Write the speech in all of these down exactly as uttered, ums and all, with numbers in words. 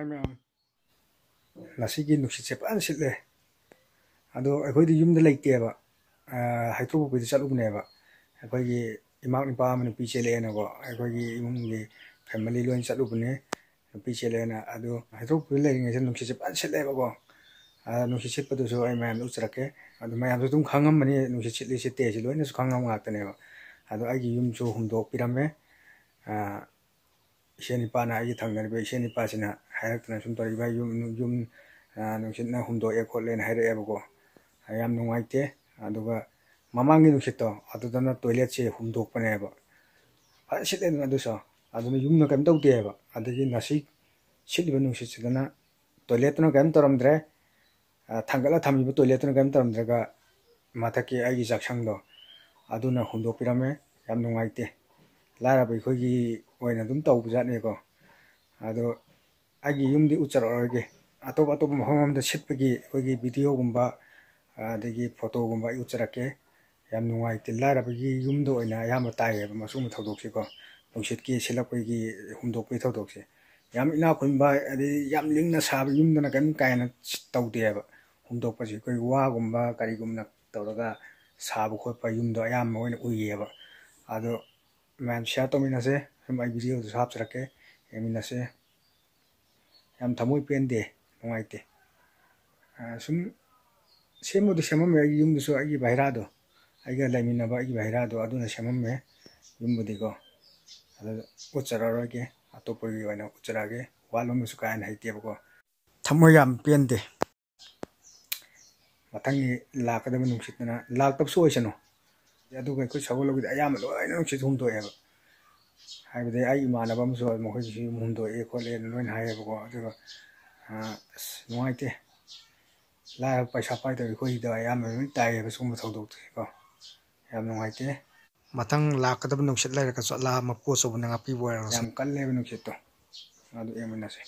ꯃꯌꯥꯝ, ꯉꯁꯤꯒꯤ ꯅꯨꯡꯁꯤꯠꯁꯦ ꯐꯖꯅ ꯁꯤꯠꯂꯦ꯫ ꯑꯗꯣ ꯑꯩꯈꯣꯏꯗꯤ ꯌꯨꯝꯗ ꯂꯩꯇꯦꯕ, ꯍꯩꯇ꯭ꯔꯣꯛꯄꯨꯈ꯭ꯔꯤꯗ ꯆꯠꯂꯨꯕꯅꯦꯕ꯫ ꯑꯩꯈꯣꯏꯒꯤ ꯏꯃꯥ ꯅꯨꯄꯥ ꯑꯃ ꯅꯨꯄꯤ ꯆꯦꯜꯂꯛꯑꯦꯅꯀꯣ, ꯑꯩꯈꯣꯏꯒꯤ ꯏꯃꯨꯡꯒꯤ ꯐꯦꯃꯤꯂꯤ ꯂꯣꯏ ꯆꯠꯂꯨꯕꯅꯦ ꯅꯨꯄꯤ ꯆꯦꯜꯂꯛꯑꯦꯅ꯫ ꯑꯗꯣ ꯍꯩꯇ꯭ꯔꯣꯛꯄꯨꯈ꯭ꯔꯤꯗ ꯂꯩꯔꯤꯉꯩꯁꯤꯗ ꯅꯨꯡꯁꯤꯠꯁꯦ ꯐꯖꯅ ꯁꯤꯠꯂꯦꯕꯀꯣ꯫ ꯑꯗ ꯅꯨꯡꯁꯤꯠ ꯁꯤꯠꯄꯗꯨꯁꯨ ꯑꯩ ꯃꯌꯥꯝꯗ ꯎꯠꯆꯔꯛꯀꯦ꯫ ꯑꯗꯨ ꯃꯌꯥꯝꯁꯨ ꯑꯗꯨꯝ ꯈꯪꯉꯝꯃꯅꯤ, ꯅꯨꯡꯁꯤꯠ ꯁꯤꯠꯂꯤ ꯁꯤꯠꯇꯦ ꯍꯥꯏꯁꯤ ꯂꯣꯏꯅꯁꯨ ꯈꯪꯉꯝꯕ ꯉꯥꯛꯇꯅꯦꯕ꯫ ꯑꯗꯣ ꯑꯩꯒꯤ ꯌꯨꯝꯁꯨ ꯍꯨꯝꯗꯣꯛꯄꯤꯔꯝꯃꯦ꯫ ꯏꯆꯦ ꯅꯤꯄꯥꯅ, ꯑꯩꯒꯤ ꯊꯪꯅꯔꯤꯕ ꯏꯆꯦ ꯅꯤꯄꯥꯁꯤꯅ ꯍꯥꯏꯔꯛꯇꯅ ꯁꯨꯝ ꯇꯧꯔꯛꯏꯕ, "ꯌꯨꯝ, ꯌꯨꯝ ꯅꯨꯡꯁꯤꯠꯅ ꯍꯨꯝꯗꯣꯛꯑꯦ ꯈꯣꯠꯂꯦꯅ" ꯍꯥꯏꯔꯛꯑꯦꯕꯀꯣ꯫ ꯌꯥꯝ ꯅꯨꯡꯉꯥꯏꯇꯦ꯫ ꯑꯗꯨꯒ ꯃꯃꯥꯡꯒꯤ ꯅꯨꯡꯁꯤꯠꯇꯣ ꯑꯗꯨꯗꯅ ꯇꯣꯏꯂꯦꯠꯁꯦ ꯍꯨꯝꯗꯣꯛꯄꯅꯦꯕ꯫ ꯐꯖꯅ ꯁꯤꯠꯂꯦꯗꯅ ꯑꯗꯨꯁꯨ꯫ ꯑꯗꯨꯅ ꯌꯨꯝꯅ ꯀꯔꯤꯝ ꯇꯧꯗꯦꯕ꯫ ꯑꯗꯒꯤ ꯉꯁꯤ ꯁꯤꯠꯂꯤꯕ ꯅꯨꯡꯁꯤꯠꯁꯤꯗꯅ ꯇꯣꯏꯂꯦꯠꯇꯨꯅ ꯀꯔꯤꯝ ꯇꯧꯔꯝꯗ꯭ꯔꯦ꯫ ꯊꯥꯡꯒꯠꯂ ꯊꯝꯃꯤꯕ ꯇꯣꯏꯂꯦꯠꯇꯨꯅ ꯀꯔꯤꯝ ꯇꯧꯔꯝꯗ꯭ꯔꯒ ꯃꯊꯛꯀꯤ ꯑꯩꯒꯤ ꯆꯥꯛꯁꯪꯗꯣ ꯑꯗꯨꯅ ꯍꯨꯝꯗꯣꯛꯄꯤꯔꯝꯃꯦ꯫ ꯌꯥꯝ ꯅꯨꯡꯉꯥꯏꯇꯦ꯫ ꯂꯥꯏꯔꯕ ꯑꯩꯈꯣꯏꯒꯤ ꯑꯣꯏꯅ ꯑꯗꯨꯝ ꯇꯧꯕ ꯖꯥꯠꯅꯤꯀꯣ꯫ ꯑꯗꯣ ꯑꯩꯒꯤ ꯌꯨꯝꯗꯤ ꯎꯠꯆꯔꯛꯑꯔꯣꯏꯒꯦ꯫ ꯑꯇꯣꯞ ꯑꯇꯣꯞꯄ ꯃꯐꯝ ꯑꯃꯗ ꯁꯤꯠꯄꯒꯤ ꯑꯩꯈꯣꯏꯒꯤ ꯚꯤꯗꯤꯑꯣꯒꯨꯝꯕ, ꯑꯗꯒꯤ ꯐꯣꯇꯣꯒꯨꯝꯕ ꯑꯩ ꯎꯠꯆꯔꯛꯀꯦ꯫ ꯌꯥꯝ ꯅꯨꯡꯉꯥꯏꯇꯦ, ꯂꯥꯏꯔꯕꯒꯤ ꯌꯨꯝꯗ ꯑꯣꯏꯅ ꯑꯌꯥꯝꯕ ꯇꯥꯏꯌꯦꯕ ꯃꯁꯤꯒꯨꯝꯕ ꯊꯧꯗꯣꯛꯁꯦꯀꯣ꯫ ꯅꯨꯡꯁꯤꯠꯀꯤ ꯁꯤꯠꯂꯛꯄꯒꯤ ꯍꯨꯝꯗꯣꯛꯄꯒꯤ ꯊꯧꯗꯣꯛꯁꯦ꯫ ꯌꯥꯝ ꯏꯅꯥꯛ ꯈꯨꯟꯕ, ꯑꯗꯩ ꯌꯥꯝ ꯂꯤꯡꯅ ꯁꯥꯕ ꯌꯨꯝꯗꯅ ꯀꯔꯤꯝ ꯀꯥ ꯍꯦꯟꯅ ꯇꯧꯗꯦꯕ꯫ ꯍꯨꯝꯗꯣꯛꯄꯁꯦ ꯑꯩꯈꯣꯏ ꯋꯥꯒꯨꯝꯕ ꯀꯔꯤꯒꯨꯝꯕꯅ ꯇꯧꯔꯒ ꯁꯥꯕ ꯈꯣꯠꯄ ꯌꯨꯝꯗꯣ ꯑꯌꯥꯝꯕ ꯑꯣꯏꯅ ꯎꯏꯌꯦꯕ꯫ ꯑꯗꯣ ꯃꯌꯥꯝ ꯁꯤꯌꯥꯔ ꯇꯧꯃꯤꯟꯅꯁꯦ꯫ ꯁꯨꯝ ꯑꯩ ꯚꯤꯗꯤꯑꯣꯗꯨꯁꯨ ꯍꯥꯞꯆꯔꯛꯀꯦ, ꯌꯦꯡꯃꯤꯟꯅꯁꯦ꯫ ꯌꯥꯝ ꯊꯃꯣꯏ ꯄꯦꯟꯗꯦ, ꯅꯨꯡꯉꯥꯏꯇꯦ꯫ ꯁꯨꯝ ꯁꯦꯝꯕꯨꯗꯤ ꯁꯦꯝꯃꯝꯃꯦ, ꯑꯩꯒꯤ ꯌꯨꯝꯗꯨꯁꯨ ꯑꯩꯒꯤ ꯚꯥꯏꯔꯥꯗꯣ, ꯑꯩꯒ ꯂꯩꯃꯤꯟꯅꯕ ꯑꯩꯒꯤ ꯚꯥꯏꯔꯥꯗꯣ ꯑꯗꯨꯅ ꯁꯦꯝꯃꯝꯃꯦ ꯌꯨꯝꯕꯨꯗꯤꯀꯣ꯫ ꯑꯗꯨ ꯎꯠꯆꯔꯛꯑꯔꯣꯏꯒꯦ, ꯑꯇꯣꯞꯄꯒꯤ ꯑꯣꯏꯅ ꯎꯠꯆꯔꯛꯑꯒꯦ꯫ ꯋꯥ ꯂꯣꯟꯕꯁꯨ ꯀꯥ ꯍꯦꯟꯅ ꯍꯩꯇꯦꯕꯀꯣ꯫ ꯊꯃꯣꯏ ꯌꯥꯝ ꯄꯦꯟꯗꯦ꯫ ꯃꯊꯪꯒꯤ ꯂꯥꯛꯀꯗꯕ ꯅꯨꯡꯁꯤꯠꯇꯅ ꯂꯥꯛꯇꯕꯁꯨ ꯑꯣꯏꯁꯅꯨ꯫ ꯑꯗꯨꯒ ꯑꯩꯈꯣꯏ ꯁꯒꯣꯜ ꯂꯧꯕꯤꯗ ꯑꯌꯥꯝꯕ ꯂꯣꯏꯅ ꯅꯨꯡꯁꯤꯠ ꯍꯨꯝꯗꯣꯛꯑꯦꯕ꯫ ꯍꯥꯏꯕꯗꯤ ꯑꯩ ꯏꯃꯥꯟꯅꯕ ꯑꯃꯁꯨ ꯃꯈꯣꯏꯒꯤꯁꯨ ꯌꯨꯝ ꯍꯨꯝꯗꯣꯛꯑꯦ ꯈꯣꯠꯂꯦꯅ ꯂꯣꯏꯅ ꯍꯥꯏꯌꯦꯕꯀꯣ꯫ ꯑꯗꯨꯒ ꯑꯁ, ꯅꯨꯡꯉꯥꯏꯇꯦ꯫ ꯂꯥꯏꯔꯕ ꯄꯩꯁꯥ ꯄꯥꯏꯗꯕ ꯑꯩꯈꯣꯏꯗ ꯑꯌꯥꯝꯕ ꯂꯣꯏ ꯇꯥꯏꯌꯦꯕ ꯁꯤꯒꯨꯝꯕ ꯊꯧꯗꯣꯛꯇꯨꯁꯤꯀꯣ꯫ ꯌꯥꯝ ꯅꯨꯡꯉꯥꯏꯇꯦ꯫ ꯃꯊꯪ ꯂꯥꯛꯀꯗꯕ ꯅꯨꯡꯁꯤꯠ ꯂꯩꯔꯒꯁꯨ ꯑꯂꯥ ꯃꯄꯨ ꯑꯆꯧꯕꯅ ꯉꯥꯛꯄꯤꯕ ꯑꯣꯏꯔꯒꯁꯨ꯫ ꯌꯥꯝ ꯀꯜꯂꯦꯕ ꯅꯨꯡꯁꯤꯠꯇꯣ꯫ ꯑꯗꯨ ꯌꯦꯡꯃꯤꯟꯅꯁꯦ꯫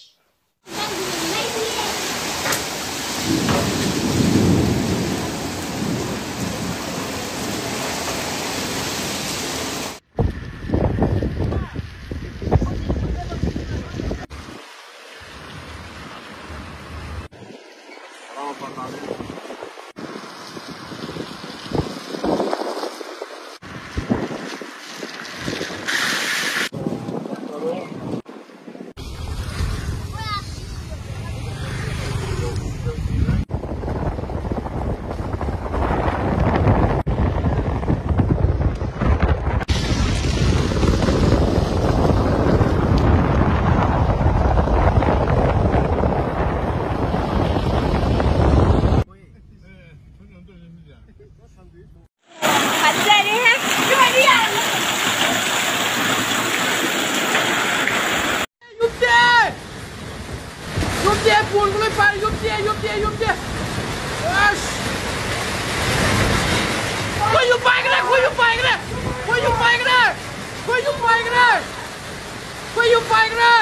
ꯐꯖꯔꯦꯍꯦ! ꯌꯨꯝꯗꯦ! ꯌꯨꯝꯗꯦ! ꯕꯣꯜꯒ ꯂꯣꯏ ꯄꯥꯏꯔꯦ! ꯌꯨꯝꯗꯦ! ꯌꯨꯝꯗꯦ! ꯌꯨꯝꯗꯦ! ꯑꯁ! ꯑꯩꯈꯣꯏ ꯌꯨꯝ ꯄꯥꯏꯈ꯭ꯔꯦ! ꯑꯩꯈꯣꯏ ꯌꯨꯝ ꯄꯥꯏꯈ꯭ꯔꯦ! ꯑꯩꯈꯣꯏ ꯌꯨꯝ ꯄꯥꯏꯈ꯭ꯔꯦ! ꯑꯩꯈꯣꯏ ꯌꯨꯝ ꯄꯥꯏꯈ꯭ꯔꯦ! ꯑꯩꯈꯣꯏ ꯌꯨꯝ ꯄꯥꯏꯈ꯭ꯔꯦ!